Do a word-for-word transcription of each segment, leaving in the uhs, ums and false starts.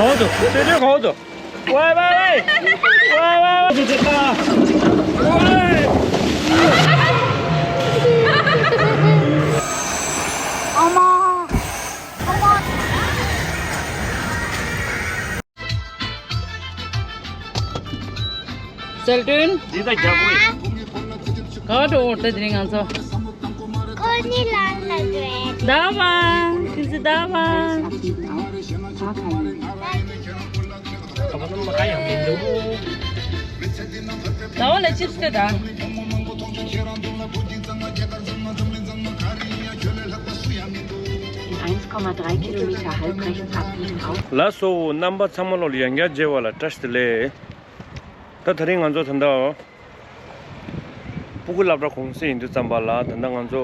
好走，这这好走。喂喂喂，喂喂喂，这这大，喂。阿妈，阿妈。 སེལ་ཏོན། འདི་ད་རྒྱལ་པོ་ཡིན། ག་འགྲོ་འོར་ད་དེ་རིང་ང་ཚོ། ཁོ་ནི་ལ་ལ་འགྲོ་ཡ། ཟླ་བ། ཁྱེད་ཚོ་ཟླ་བ། ཟླ་བ་ལ་ཅིབ་སི་སྟེར་དང་། In eins Komma drei Kilometer halb rechts abbiegen auf. ལགས་སོ། རྣམ་པ་ཚང་མ་ལོ་ལ་ཡང་བསྐྱར་མཇལ་བ་ལ་བཀྲ་ཤིས་བདེ་ལེགས། ད་དེ་རིང་ང་ཚོ་ད་ལྟ་སྤུ་གུ་སློབ་གྲྭ་གུང་སེང་ཡིན་དུས་ཙམ་པ་ལ། ད་ལྟ་ང་ཚོ་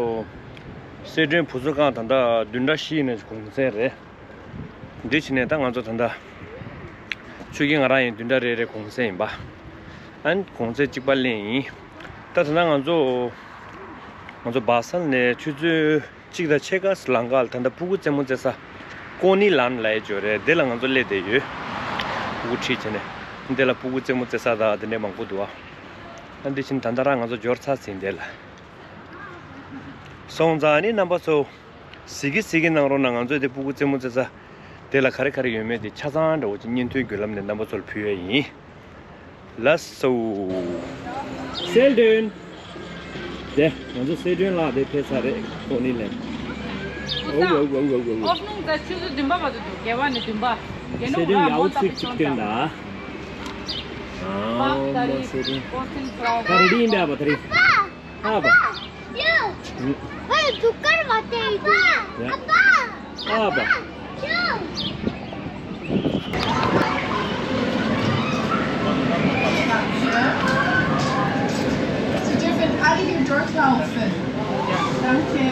སེ་ཏྲོན་བུ་གསོ་ཁང་ད་ལྟ་བདུན་ཕྲག་བཞི་ནས་གུང་སེང་རེད། འདི་ཕྱི་ནས་ད་ང་ཚོ་ད་ལྟ་ཆུ་རྒན་ང་རང་ཡིན་བདུན་ཕྲག་རེ་རེ་གུང་སེང་ཡིན་པ། ཨན་གུང་སེང་གཅིག་པ་ལེན་ཡིན། ད་ད་ལྟ་ང་ཚོ་ང་ཚོ་སྦ་སལ་ནས་ཆུ་ཚོད་གཅིག་དང་ཕྱེད་ཀ་ལམ་ཁ་ལ་ད་ལྟ་སྤུ་གུ་རྩེད་མོ་རྩེ་ས་ཀོ་ནི་ལན་ལ་ཡ་འབྱོར་རེད། འདི་ལ་ང་ཚོ་སླེབས་བསྡད་ཡོད། སྤུ་གུ་ཁྲིད་བྱས་ནས་འདི་ལ་སྤུ་གུ་རྩེད་མོ་རྩེ་ས་དང་དེ་འདྲ་མང་པོ་འདུག་ཨ། ཨ་འདི་ཕྱིན་ད་ལྟ་རང་ང་ཚོ་འབྱོར་ཚར་ཟིན་འདི་ལ། སོང་ཙང་ནི་རྣམ་པ་ཚོ། གཟིགས་ཀྱི་གཟིགས་ཀྱི་གནང་རོགས་གནང་། ང་ཚོས་དེ་སྤུ་གུ་རྩེད་མོ་རྩེ་ས་དེ་ལ་ག་རེ་ག་རེ་ཡོད་མེད་དེ་ཆ་ཚང་འདྲ་བོ་ཅིག་བརྙན་ཐུང་བརྒྱུད་ལམ་ནས་རྣམ་པ་ཚོར་ཕུལ་ཡས་ཡིན། ལགས་སོ། སེལ་ཏོན། དེ་ང་ཚོ་སེལ་ཏོན་ལགས་དེ་ཕེབས་ཚར་རེད། ཁོ་ནི་ལན། ཨོ་ཨོ་ཨོ་ཨོ་ཨོ། ཨོ་ཕ་ནུང་ད་ཆུ་ཚོད་བདུན་པ་བར་དུ་འདུག་རྒྱལ་བ་ནས་བདུན་པ། རྒྱལ་ནོ་སེལ་ཏོན་ཡའོ་ཚིག་ཅིག་སྟོན་ད། ཨ་མ་སེལ་ཏོན། ད་རེ་ཌི་ཡིན་པས་ཨ་ཕ། ད་རེ། ཨ་ཕ། ཡ། ཨ་ཕ། Sie dürfen alle hier durchlaufen. Danke.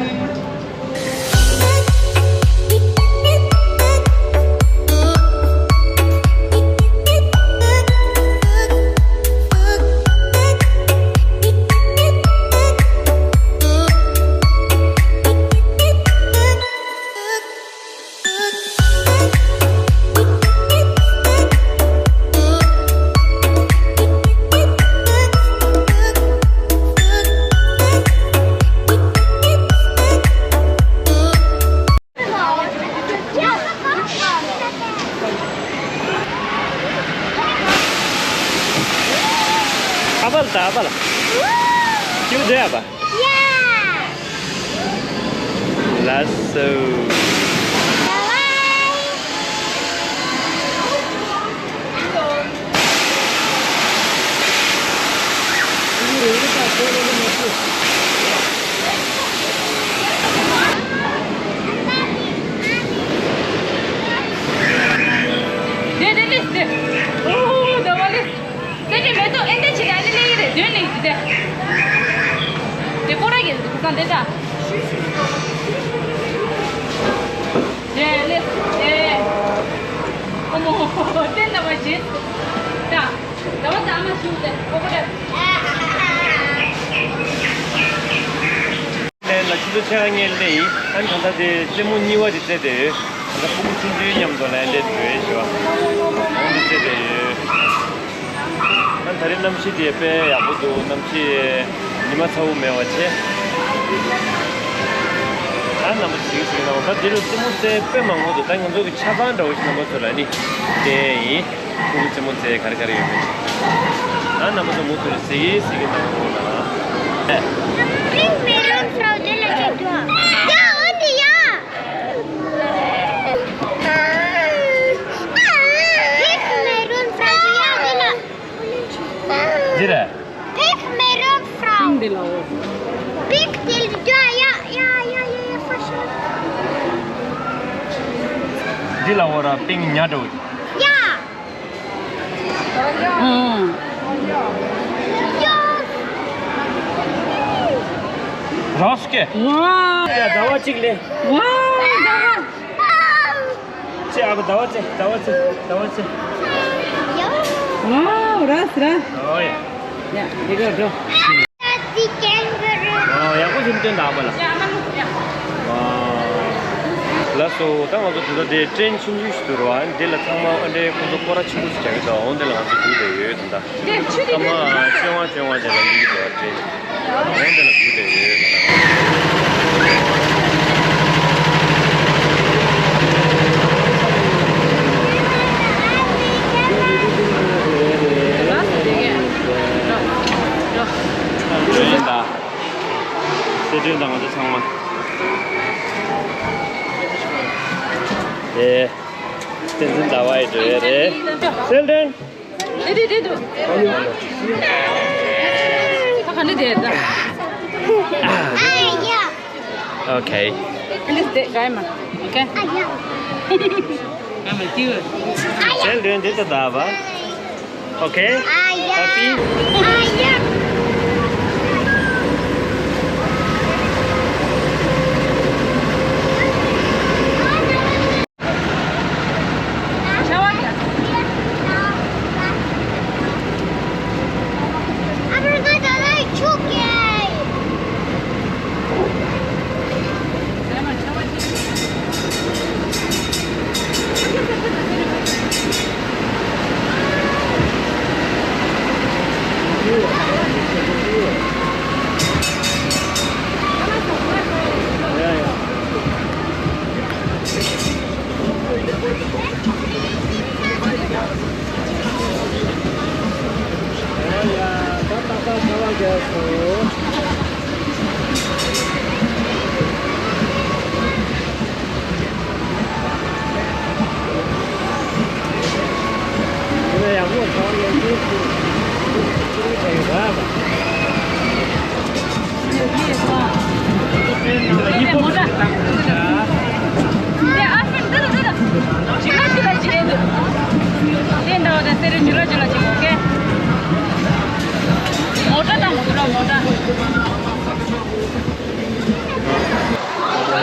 ཨ་ཕ་ལ་ད་ཨ་ཕ་ལ། ཁྱེད་བཟོས་ཨ་ཕ། ལགས་སོ། དེ་དེ་ལེས་དེ། ཨོ་ཧོ་ཧོ། ཟླ་བ་ལེས། དེ་དེ་མེ་ཏོག་ཨེ་འདྲ་ཅིག་ཨ་ནི་ལེ་ཡི་རེད། དོན་ལེ་ཡི་དེ། དེ་ཀོ་ར་གི་རེད། དེ་ཁ་སང་དེ་ད། དེ་ལེས་དེ། ཨོ་མོ་ཧོ་ཧོ་ཧོ། དེ་ཟླ་བ་རྗེས་ད། ཟླ་བ་ཟླ་མ་ཞུ་དེ་ཨོ་ཁོ་དེ། ལན་ལ་ཆུ་ཚོད་ཕྱེད་ཀ་སྔོན་སླེབས་ཡིན། ཨ་ནི་ད་ལྟ་དེ་རྩེད་མོ་གཉིས་པ་དེ་རྩེས་བསྡད་ཡོད། ད་ལྟ་སྤུ་གུ་ཆུང་ཆུང་མཉམ་དུ་ལ་ཡ་སླེབས་འགྲོ་ཡས་ཞུ་བ། འོང་དུ་རྩེས་བསྡད་ཡོད། ཨ་ནི་ད་རེས་གནམ་གཤིས་དེ་དཔེ་ཡག་པོ་འདུག་གནམ་གཤིས་ཉི་མ་ཚ་བོ་མེད་པ་བྱས། ཨ་རྣམ་པ་ཚོ་གཟིགས་གཟིགས་གནང་། ད་དེ་རུ་རྩེད་མོ་རྩེ་དཔེ་མང་པོ་འདུག་ད་ང་ཚོ་གི་ཆ་ཚང་འདྲ་བོ་ཞིག་རྣམ་པ་ཚོ་ལ་ནི་བསྟན་ཡིན། ཁོང་རྩེད་མོ་རྩེ་ག་རེ་ག་རེ་ཡོད་མེད། ཨ་རྣམ་པ་ཚོ་མུ་མཐུད་ནས་གཟིགས་གཟིགས་གནང་རོགས་གནང་། Pink Maroon Frau de la Jetua. Ja, und ja. Pink Maroon Frau de la. འདི་རེད། Pink Maroon Frau. Pink འདི་ལ་འོ། Pink འདི་ལ་འོ་ར། Pink ཉ་འདྲ་བོ། ཡ། ཨང་། རོགས་སྐད། ཝ། ཡ་ཟླ་བ་གཅིག་ལས། ཝ། ཟླ་བ། ཅེ་ཨ་ཁུ་ཟླ་བ་ཅེ། ཟླ་བ་ཅེ། ཟླ་བ་ཅེ། ཝ། ར་སི་ར། ཨོ་ཡ། ཡ་འདི་ག་འགྲོ། ཨོ་ཡག་པོ་ཞིག་སྟོན་དང་ཨ་ཕ་ལ། ཝ། ལགས་སོ། ད་ང་ཚོ་དེ་ད་དེ་ཊེན་ཆུང་ཆུང་ཞིག་འདུག་ར། འདི་ལ་ཚང་མ་ཨ་འདྲའི་ཁོང་ཚོ་སྐོར་ར་ཆེན་པོ་ཞིག་རྒྱག་གི་འདུག་འོང་། དེ་ལ་ང་ཚོ་འགྲོ་བསྡད་ཡོད་ད། ད་སྐར་མ་བཅོ་ལྔ་བཅོ་ལྔ་དེ་ལ་འགྲིག་གི་འདུག་ཊེན། འོང་། དེ་ལ་འགྲོ་བསྡད་ཡོད་ད། ལགས་སོ། དེ་གས་འགྲོ་འགྲོ། ཡིན་ད། སེ་ཀྲེན་དང་ང་ཚོ་ཚང་མ། ཨེ། བསྟན་འཛིན་ཟླ་བ་ཡི་འགྲོ་ཡ་རེད། སེ་ཀྲེན། དེ་དེ་དེ་དུ། ཁ་ཁ་ནི་དེ་ད། ཨ་ཡ། ཨོ་ཁེ། ཨ་ནི་དེ་ག་ཡ་མ། ཨོ་ཁེ། ཨ་ཡ། ཨ་མ་ཏིའུ། སེ་ཀྲེན་དེ་ད་ད་བ། Okay? Aya. Happy? Aya.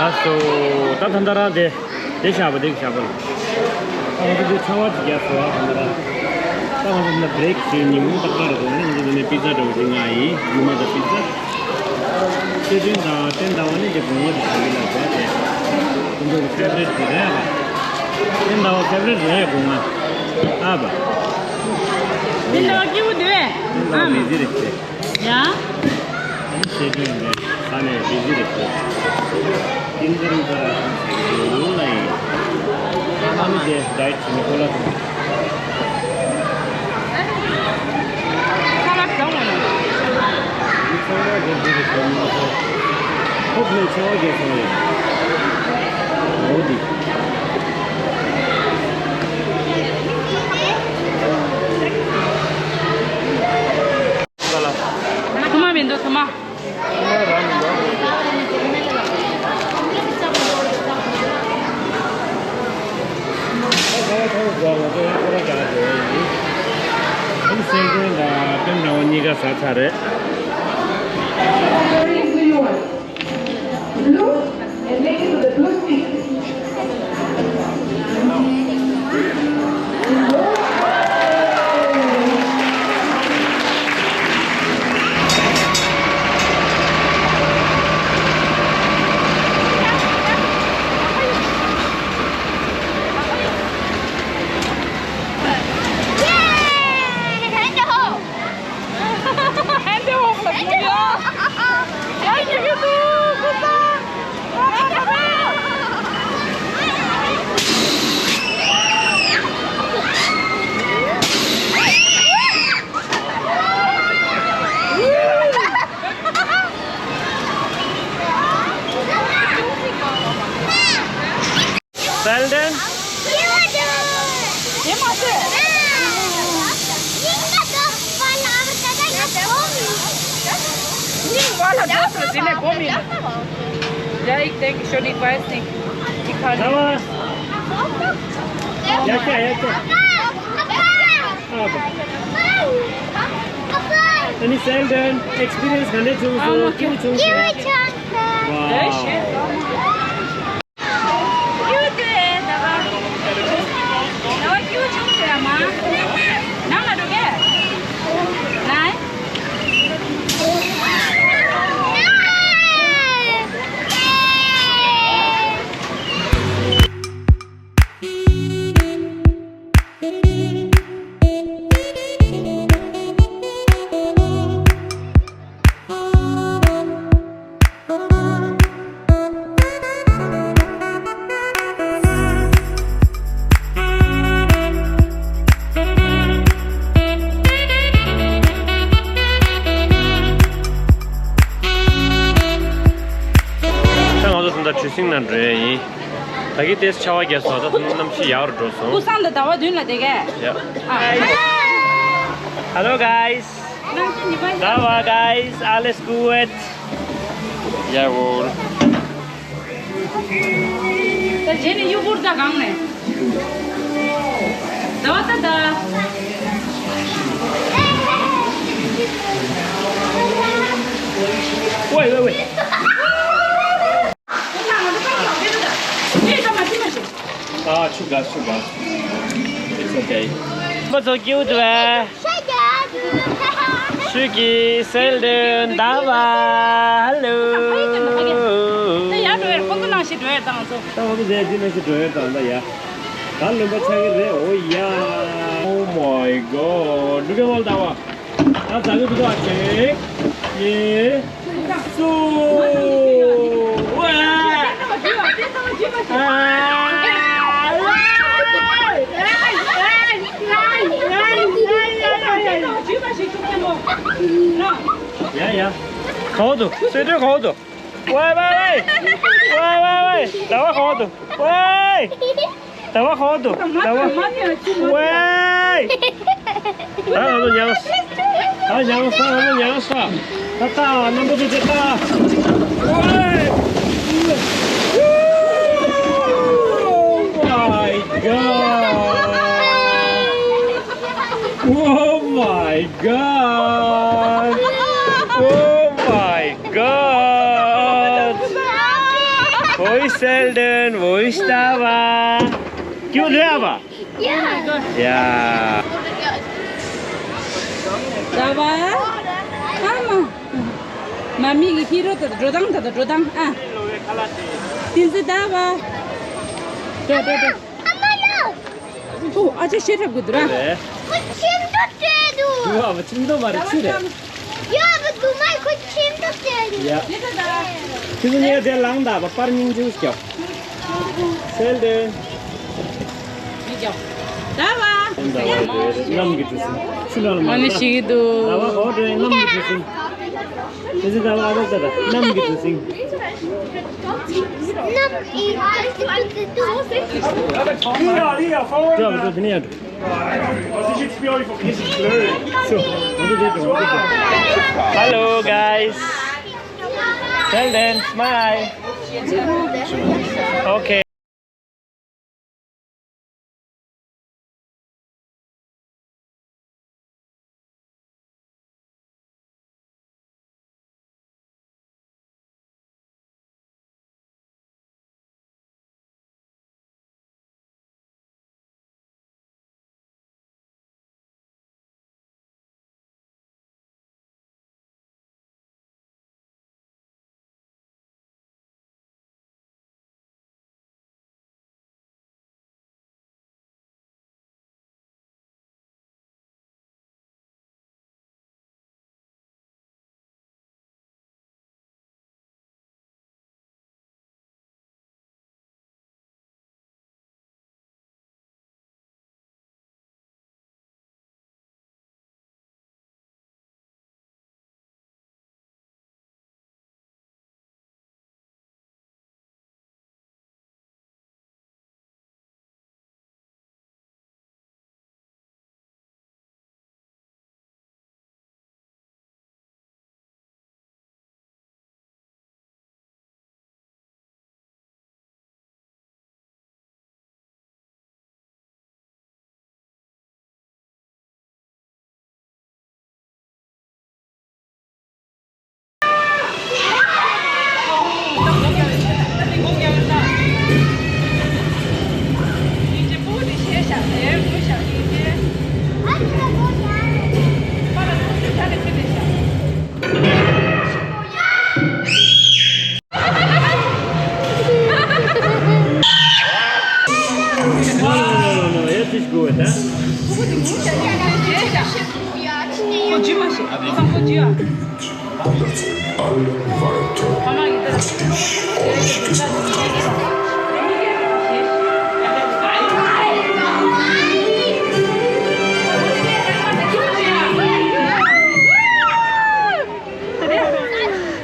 ལགས་སོ། ད་ད་ལྟ་རང་དེ། དེ་བཞག་པ་དེ་བཞག་པ་ལ། ང་ཚོ་འདི་ཚ་བ་ཅིག་རྒྱག་སོང་བ་གང་ལྟར། ད་ང་ཚོ་འདི་ལ་བྷི་རེག་བྱས། ཉིན་མོ་ཏག་ཏག་རེད་འདུག་ང་ཚོ་འདི་ནས་པི་ཛ་འདྲ་བོ་ཅིག་མངགས་ཡིན། ཉི་མ་དང་པི་ཛ། སེ་ཀྲེན་དང་ཊེན་ཟླ་བ་ནི་འདི་དགོང་མོ་དེ་བྱ་གི་ལ་བྱ་དེ། ཁོང་ཚོ་གི་ཕེ་ཝ་རེཊ་དེ་རེད་པ། ཊེན་ཟླ་བ་ཕེ་ཝ་རེཊ་རེད་དགོང་མོ། ཨ་བ། ཊེན་ཟླ་བ་སྐྱིད་པོ་འདུག་པས། ཊེན་ཟླ་བ་ཨ་མ། བི་ཛི་རེད་དེ། ཡ། སེ་ཀྲེན་རེད། ད་ནས་བི་ཛི་རེད་ཤག་ཏིང་ཏིང་ཏ་ར་ཏང་ཟེར་གྱི་འདུག་ལ་ཡིན། ཨ་མི་དེ་ཌའེ་ཊི་བྱེད་ནས་ཁོ་ལ་ཐོངས། ཚ་བ་གང་འོང་ནས། མི་ཚང་མ་དེ་འདི་རེད་ཤག་མ་གཏོགས། ཁོ་ཚོ་ཚ་བ་རྒྱག་སོང་རེད། འོ་དེ། ཐ་མ་མི་འདུག་ཐ་མ། Blue and make it to the blue stick. Well done. དེ་མ་ཟད། མིང་བ་ལ་འགྲོ་སོང་། དེ་ནས་གོ་མིན། ཡ་ཡིག་དེ་གི་ཤོ་ནི་བའི་སི་ནི་ཡིག་ཁ་ནི། ཡ་ཀྱ་ཡ་ཀྱ། ཨ་ནི་སེལ་ཌན་ཨེགས་པི་རི་ཡན་སི་ག་འདྲ་བྱུང་སོང་། སྐྱིད་པོ་བྱུང་སོང་། ཝའོ། སིང་ན་འགྲོ་ཡ་ཡིན། ད་གི་ཏེས་ཆར་པ་བརྒྱབ་སོང་། ད་གནམ་གཤིས་ཡག་རུ་འགྲོ་སོང་། ཀུ་སང་དང་ཟླ་བ་བདུན་ལ་དེ་གས། ཡ། ཨ། Hello guys. ཟླ་བ་guys, alles gut. Jawohl. ད་རྗེས་ནས་གཡུ་གུར་ད་གང་ནས། ཟླ་བ་ད་ད། ཝེ་ཝེ་ཝེ། ཨ་ཆུ་དགའ་ཆུ་དགའ། It's okay. མ་ཚོ་སྐྱིད་པོ་འདུག་པས། ཤུ་གི་སེལ་ཏན་ཟླ་བ། Hello. ད་ཡར་འགྲོ་ཡར་ཁོང་ཚོ་ནང་བཞིན་འགྲོ་ཡར་དང་ཚོ། ད་ཁོང་ཚོ་ཟས་དེ་ནང་བཞིན་འགྲོ་ཡར་དང་ད་ཡ། ད་ལོན་པ་ཆགས་ཀྱི་རེད། འོ་ཡ། Oh my god. Look at all ཟླ་བ། ད་ཟ་གི་འདུག་ད་ཅིག་ཡེ། སུ། ཝེ། ཨ། ཡ་ཡ། ག་བ་འདུག་སེ་འབྲས་ག་བ་འདུག་ཝེ་ཝེ་ཝེ། ཝེ་ཝེ་ཝེ། ཟླ་བ་ག་བ་འདུག་ཝེ། ཟླ་བ་ག་བ་འདུག་ཟླ་བ། ཝེ། ད་ང་ཚོ་མྱངས། ད་མྱངས། ད་ང་ཚོ་མྱངས་ས། ད་ད་རྣམ་པ་ཚོ་དེ་ད། ཝེ། Oh my god. Oh my god. Oh my god. Wo ist Sheldon? Wo ist Dava? སྐྱིད་པོ་འདུག་ཨ་ཕ། ཡ། ཟླ་བ། ཨ་མ། མ་མི་གི་ཧི་རོ་ད་འགྲོ་སྟངས་ད་འགྲོ་སྟངས་ཨ། བསྟན་འཛིན་ཟླ་བ། འགྲོ་འགྲོ་འགྲོ། ཨ་མ་ལོ། ཨོ་ཨ་ཅེ་ཤེས་རབ་གི་འདུག་ར། ཁོ་ཁྱིམ་ཐོག་བྲོས་འདུག་ཡོ་ཨ་མ་ཁྱིམ་ཐོག་མ་རེད་ཆུ་རེད། ཡོ་ཨ་མ་དུ་མ་ཁོ་ཁྱིམ་ཐོག་བྲོས་འདུག་ཡ། ཁྱི་ཚོ་ངས་དེ་ལངས་དང་པ་པར་སྙིང་རྗེ་པོ་སྐྱོ། སེལ་ཏེ། མི་སྐྱོ། ཟླ་བ། ཟླ་བ་རེད་གནམ་གྱི་གྲུ་གཟིངས་ཆུ་ནང་ལ་མ་ཨ་ནི་ཟླ། ཞིག་གི་འདུག་ཟླ་བ་ཧོ་དྲན་གནམ་གྱི་གྲུ་གཟིངས། དེ་ཚེ་ཟླ་བ་ཨ་བ་ད་ད་གནམ་གྱི་གྲུ་གཟིངས། གནམ་གྱི་གྲུ་གཟིངས། ལྟོས་དེ་ནས་ཡར་འགྲོ། Hello guys. Tell them smile. Okay.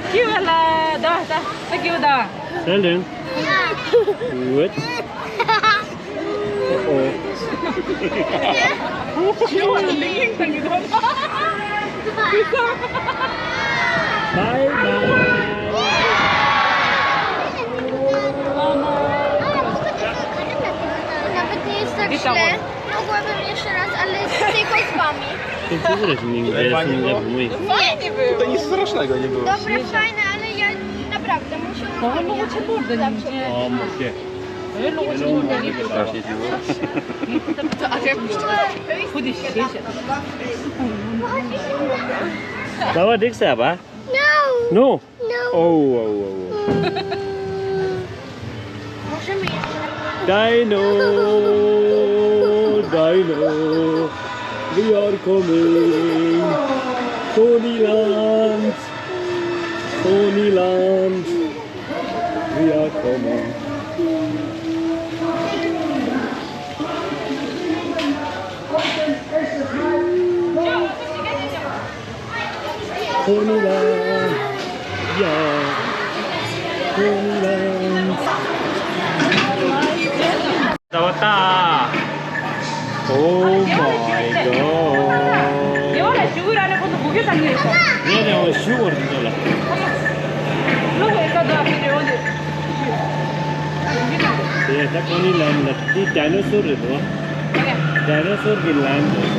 ད་ད་ད་ད། ད་ད། ད་ད། ད་ད། What? Uh-oh. Bye bye. Nawet nie jest tak źle. Mogłabym jeszcze raz, ale tylko z wami. Ten tu wyraźnie nie jest. Fajnie było. To nic strasznego nie było. Dobre, fajne, ale ja naprawdę muszę. Ɔ་མོ་ཤེས། Baba, did you say Baba? No. No. No. Oh, oh, oh, oh. Dino, Dino, we are coming. Ponyland, Ponyland, we are coming. Ponyland, yeah, Ponyland. ད་བ་ད། Oh my god. ངས་ནས་བ་ཞུ་བར་འདུག་ལ། དེ་ད་ཁོ་ནི་ལམ་ལ་དེ་ཌའི་ནོ་སོར་རེད་འདུག་ཌའི་ནོ་སོར་གྱི་ལམ་རེད་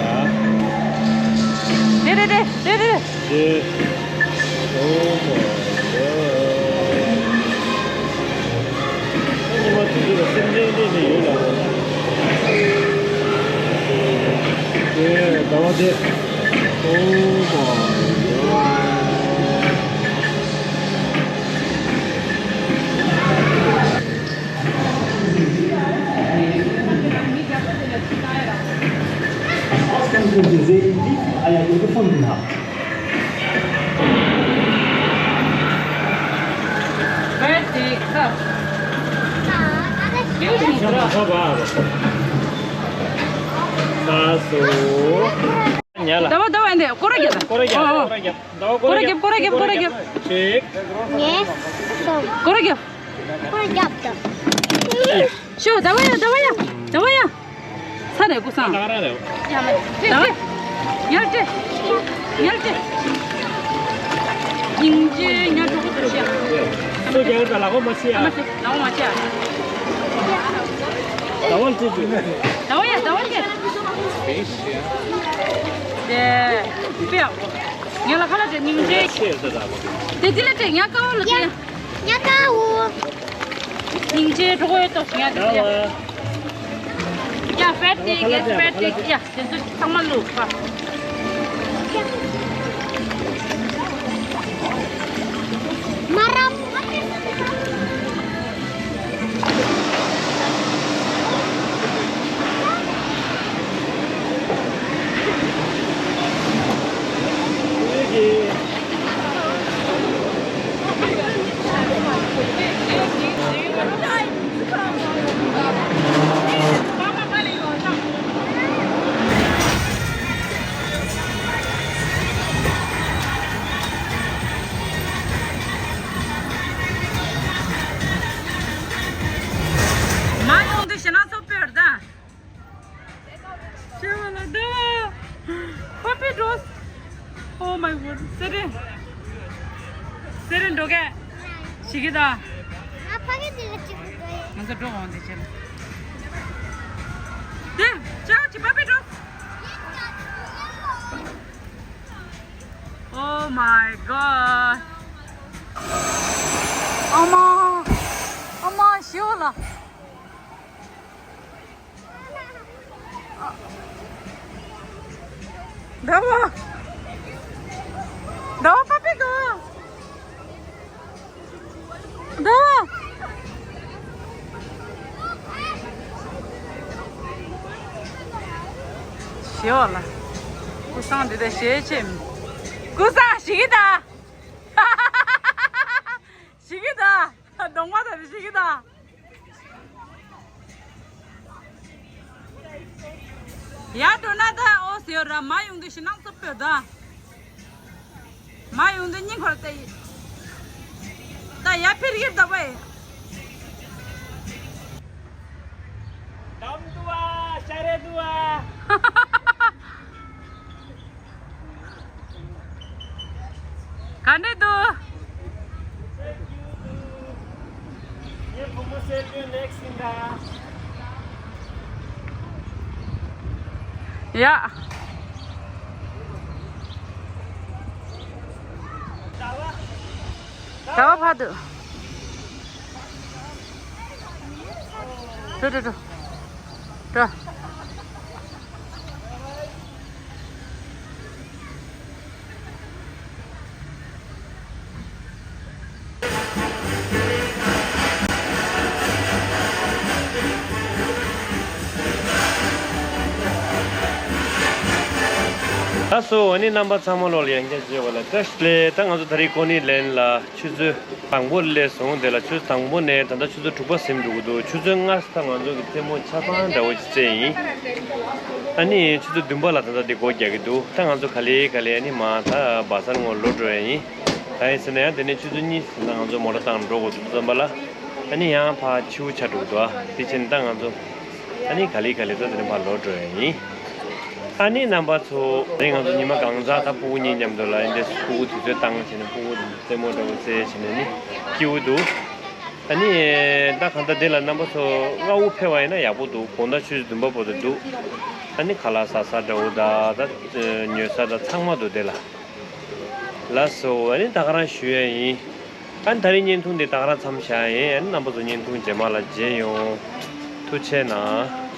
ད། རེད་རེད་རེད་རེད་རེད། དེ། Oh my god. ཉི་མ་དེ་དུས་ལ་སེམས་ཅན་གློད་ནས་ཡོད་ལ། དེ་ཟླ་བ་དེ། Oh my god. Ausgangspunkt gesehen, wie viel Eier ihr gefunden habt. ཟླ་བ་ཟླ་བ་འདི་སྐོར་ར་རྒྱབ། སྐོར་ར་རྒྱབ། ཨོ། སྐོར་ར་རྒྱབ། ཟླ་བ་སྐོར་ར་རྒྱབ། སྐོར་ར་རྒྱབ། གཅིག་ངས་སོང་། སྐོར་ར་རྒྱབ། སྐོར་ར་རྒྱབ་དང་། ཤོ་ཟླ་བ་ཡ། ཟླ་བ་ཡ། ཟླ་བ་ཡ། ས་རེད་ཀུ་སང་། ད་ག་རང་རེད། ཡ་མ་ཏྲེ་ཏྲེ། ཉལ་ཏྲེ། ཉལ་ཏྲེ། སྙིང་རྗེ་ཉལ་ཏྲེ་ཀུ་ཏྲེ་ཤ། སུ་རྒྱལ་ད་ལག་པ་མ་ཕྱི་ཡ། ལག་པ་མ་ཕྱི་ཡ། ཟླ་བ་ལ་ཅི་ཅི། ཟླ་བ་ཡ། ཟླ་བ་ཡ། དེ་དཔེ་ཡག་པོ། ངས་ལ་ཁ་ལ་དེ་སྙིང་རྗེ། དེ་དེ་ལ་དེ་ཉག་ཀ་བོ་ལ་དེ། ཉག་ཀ་བོ། སྙིང་རྗེ་གྲོགས་ཡོད་ཏོ་ཡ་དེ་ཡ། ཡ་ཕེར་ཏིག་ཡ་ཕེར་ཏིག་ཡ། དེ་ཚོ་ཚང་མ་བླུགས་པ། མ་རབ། མ་ཡོང་དུས་ཞེ་ན་ཚོ་དཔེར་ད། ཞེ་བ་ལ་ད། Puppy dogs. Oh my god. སེ་རིན། སེ་རིན་འགྲོ་གས། ཞིག་གི་ད། ང་ཕ་གི་དེ་ལ་གཅིག་འགྲོ་ཡིན། ང་ཚོ་འགྲོ་འོང་དེ་ཕྱིར། དེ། ཅའོ་ཅི། Puppy dogs. Oh my god. ཨ་མ། ཨ་མ་ཞེ་བ་ལ། ཟླ་བ། ཟླ་བ་པ་པི་ཀོ། ཟླ་བ། ཞེ་བ་ལ། ཀུ་སང་འདི་འདྲ་ཞེ་ཆེ་མི། ཀུ་སང་ཞིག་གི་ད། ཞིག་གི་ད། གདོང་པ་ད་རེ་ཞིག་གི་ད། ཡར་འགྲོ་ན་ད་ཨོ་ཟེར་ར། མར་ཡོང་དུས་ཞེ་ནང་ཚོ་སྤོས་ད། མར་ཡོང་དུས་སྙིང་ཁོར་ཏེ། ད་ཡར་ཕེབས་ཀྱི་ད་པ་ཡི། ཡ། ཟླ་བ་ཕར་འདུག་འགྲོ་འགྲོ་འགྲོ། འགྲོ། ལགས་སོ། ཨ་ནི་རྣམ་པ་ཚང་མ་ལོག་ལ་ཡང་བསྐྱར་མཇལ་བ་ལ་བཀྲ་ཤིས་བདེ་ལེགས། ད་ང་ཚོ་ད་རེས་ཀོ་ནི་ལན་ལ་ཆུ་ཚོད་དང་པོ་སླེབས་སོང་། དེ་ལ་ཆུ་ཚོད་དང་པོ་ནས་ད་ལྟ་ཆུ་ཚོད་དྲུག་པ་ཟིན་འགྲོ་གི་འདུག་ཆུ་ཚོད་ལྔ་ད་ང་ཚོ་གི་རྩེད་མོ་ཆ་ཚང་འདྲ་བོ་ཅིག་རྩེས་ཡིན། ཨ་ནི་ཆུ་ཚོད་བདུན་པ་ལ་ད་ལྟ་འདི་སྒོ་རྒྱག་གི་འདུག་ད་ང་ཚོ་ག་ལེ་ག་ལེ་ཨ་ནི་མ་ད་བ་སར་ངོ་ལོག་འགྲོ་ཡ་ཡིན། གང་ཡིན་ཟེར་ན་ཡང་དེ་ནས་ཆུ་ཚོད་གཉིས་ཟིན་ན་ང་ཚོ་མོ་ཊ་བཏང་འགྲོ་དགོས་འདུག་ཙམ་པ་ལ། ཨ་ནི་ཡང་ཕར་ཕྱི་པོ་ཆགས་འགྲོ་གི་འདུག་ཨ་དེ་བྱས་ནས་ད་ང་ཚོ་ཨ་ནི་ག་ལེ་ག་ལེ་ད་དེ་ནས་ཕར་ལོག་འགྲོ་ཡ་ཡིན། ཨ་ནི་རྣམ་པ་ཚོ་དེ་ང་ཚོ་ཉི་མ་གང་ཟག་ད་ཕྲུ་གུ་གཉིས་མཉམ་དུ་ལ་ཡིན་ཏེ་ཕྲུ་གུ་དུས་ཚོད་བཏང་བྱས་ནས་ཕྲུ་གུ་རྩེད་མོ་འདྲ་བོ་རྩེས་བྱས་ནས་ནི་སྐྱིད་པོ་འདུག་ཨ་ནི་ད་གང་ལྟར་དེ་ལ་རྣམ་པ་ཚོ་སྔ་པོ་ཕེབས་པ་ཡིན་ན་ཡག་པོ་འདུག་དགོང་དག་ཆུ་ཚོད་བདུན་པ་བར་དུ་འདུག་ཨ་ནི་ཁ་ལག་ཟ་ས་འདྲ་བོ་ད་ད་ཉོ་ས་ད་ཚང་མ་འདུག་དེ་ལ། ལགས་སོ། ཨ་ནི་ད་ག་རང་ཞུ་ཡ་ཡིན། ཨ་ནི་ད་རེས་བརྙན་ཐུང་འདི་ད་ག་རང་མཚམས་བཞག་ཡིན། ཨ་ནི་རྣམ་པ་ཚོ་བརྙན་ཐུང་རྗེས་མ་ལ་མཇལ་ཡོང་། ཐུགས་རྗེ་གནང་།